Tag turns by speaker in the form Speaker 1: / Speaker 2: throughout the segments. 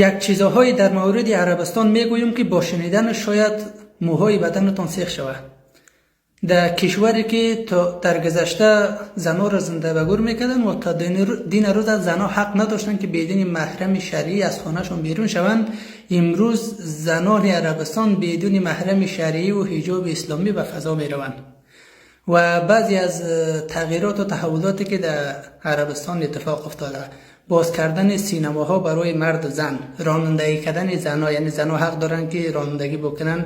Speaker 1: یک چیزهایی در مورد عربستان میگویم که با شنیدن شاید موهای بدنتان سیخ شود. در کشوری که تا در گذشته زنها را زنده به گور میکردن و تا دین روز از زنها حق نداشتن که بدون محرم شرعی از خانهشون بیرون شوند، امروز زنان عربستان بدون محرم شرعی و حجاب اسلامی به فضا میروند. و بعضی از تغییرات و تحولاتی که در عربستان اتفاق افتاده، باز کردن سینماها برای مرد و زن، رانندگی کردن زنها، یعنی زنها حق دارن که رانندگی بکنن،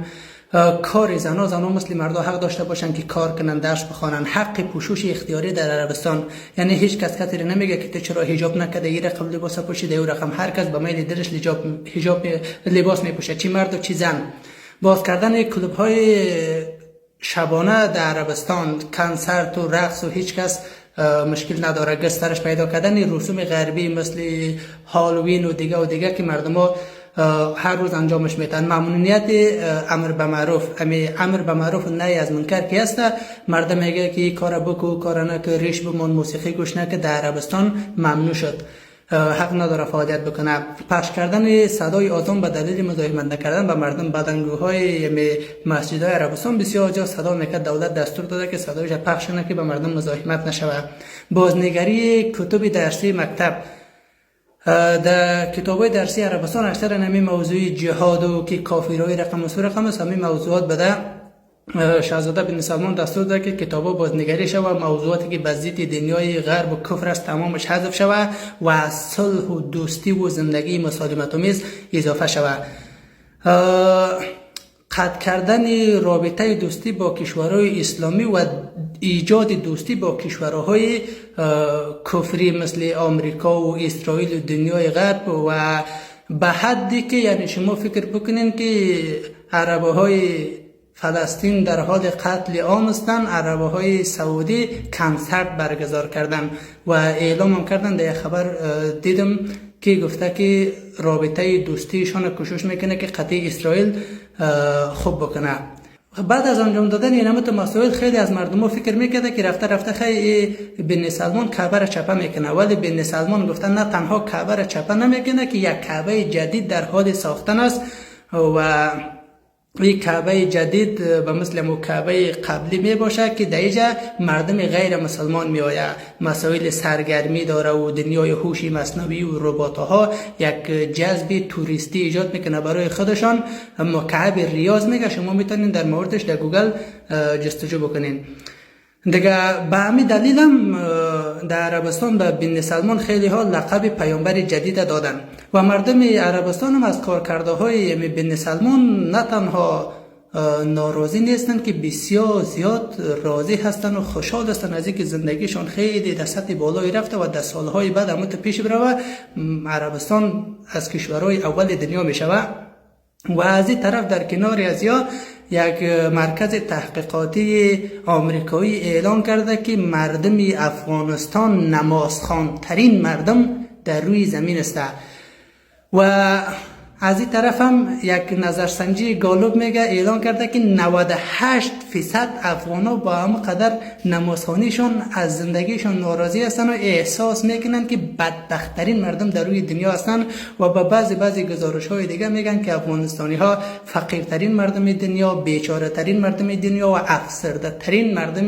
Speaker 1: کار زنها، زنها مثل مردا حق داشته باشن که کار کنن، درس بخوانن، حق پوشش اختیاری در عربستان، یعنی هیچ کس کسی نمیگه که تو چرا حجاب نکرده، این رقم لباس پوشیده، او رقم، هر کس به میل دلش حجاب لباس میپوشه، چی مرد و چی زن. باز کردن کلوب های شبانه در عربستان، کنسرت و رقص و هیچ کس مشکل نداره. گسترش پیدا کردن رسوم غربی مثل هالووین و دیگه و دیگه که مردم ها هر روز انجامش میتن. ممنوعیت امر به معروف، امر به معروف و نهی از منکر که هست، مردم میگه که این کار بکو، کار نکه، ریش بمان، موسیقی گوش نکه، در عربستان ممنوع شد، حق نداره فعالیت بکنه. پخش کردن صدای آذان به دلیل مزاحمت نکردن به مردم، بدنگوهای مسجدهای عربستان بسیار جا صدا میکرد، دولت دستور داده که صدایش پخش نکنه که به مردم مزاحمت نشود. بازنگری کتب درسی مکتب، در کتاب درسی عربستان اکثر همین موضوع جهاد و که کافرای رقم و سو رقم است، همین موضوعات بده. شاهزاده بن سلمان دستور داد که کتابا بازنگری شود، موضوعاتی که به ضد دنیای غرب و کفر است تمامش حذف شود و صلح و دوستی و زندگی مسالمت آمیز اضافه شود. قطع کردن رابطه دوستی با کشورهای اسلامی و ایجاد دوستی با کشورهای کفری مثل آمریکا و اسرائیل و دنیای غرب، و به حدی که یعنی شما فکر بکنین که عربهای فلسطین در حال قتل عام هستند، عربهای سعودی کنسرت برگزار کردن و اعلام هم کردن. در خبر دیدم که گفته که رابطه دوستیشان کوشش میکنه که قطعی اسرائیل خوب بکنه. بعد از انجام دادن این همه مسائل خیلی از مردم ها فکر میکرده که رفته رفته خیلی بن سلمان کعبه را چپه میکنه، ولی بن سلمان گفتن نه تنها کعبه را چپه نمیکنه که یک کعبه جدید در حال ساختن است و این کعبه جدید به مثل مو کعبه قبلی می باشه که در اینجا مردم غیر مسلمان می آید، مسائل سرگرمی داره و دنیای هوش مصنوعی و ربات ها یک جذب توریستی ایجاد میکنه برای خودشان. مکعب ریاض میگه، شما میتونین در موردش در گوگل جستجو بکنین دیگه. به همین دلیل هم در عربستان به بن سلمان خیلی ها لقب پیامبر جدید دادن و مردم عربستان هم از کارکرده های بن سلمان نه تنها ناراضی نیستند که بسیار زیاد راضی هستند و خوشحال هستند از اینکه زندگیشان خیلی در سطح بالایی رفته و در سالهای بعد هم پیش بروه عربستان از کشورهای اول دنیا می شود. و از این طرف در کنار ازیا یک مرکز تحقیقاتی آمریکایی اعلام کرده که مردم افغانستان نمازخوان ترین مردم در روی زمین است. و از این طرف هم یک نظرسنجی گالوب میگه اعلام کرده که 98% افغان ها با هم قدر نمازخوانیشان از زندگیشان ناراضی هستند و احساس میکنن که بدبختترین مردم در روی دنیا هستند. و با بعضی گزارش های دیگه میگن که افغانستانی ها فقیرترین مردم دنیا، بیچاره ترین مردم دنیا و افسرده ترین مردم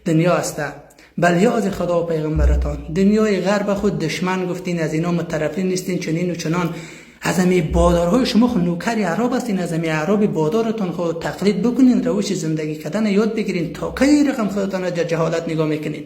Speaker 1: دنیا هستند. بله از خدا و پیغمبرتان، دنیای غرب خود دشمن گفتین، از اینا مترفین نیستین، چنین و چنان. از همی بادارهای شما خود نوکر اعراب هستین، از همی اعراب بادارتون خود تقلید بکنین، روش زندگی کردن یاد بگیرین. تا کی رقم خودتان در جهالت نگاه میکنین؟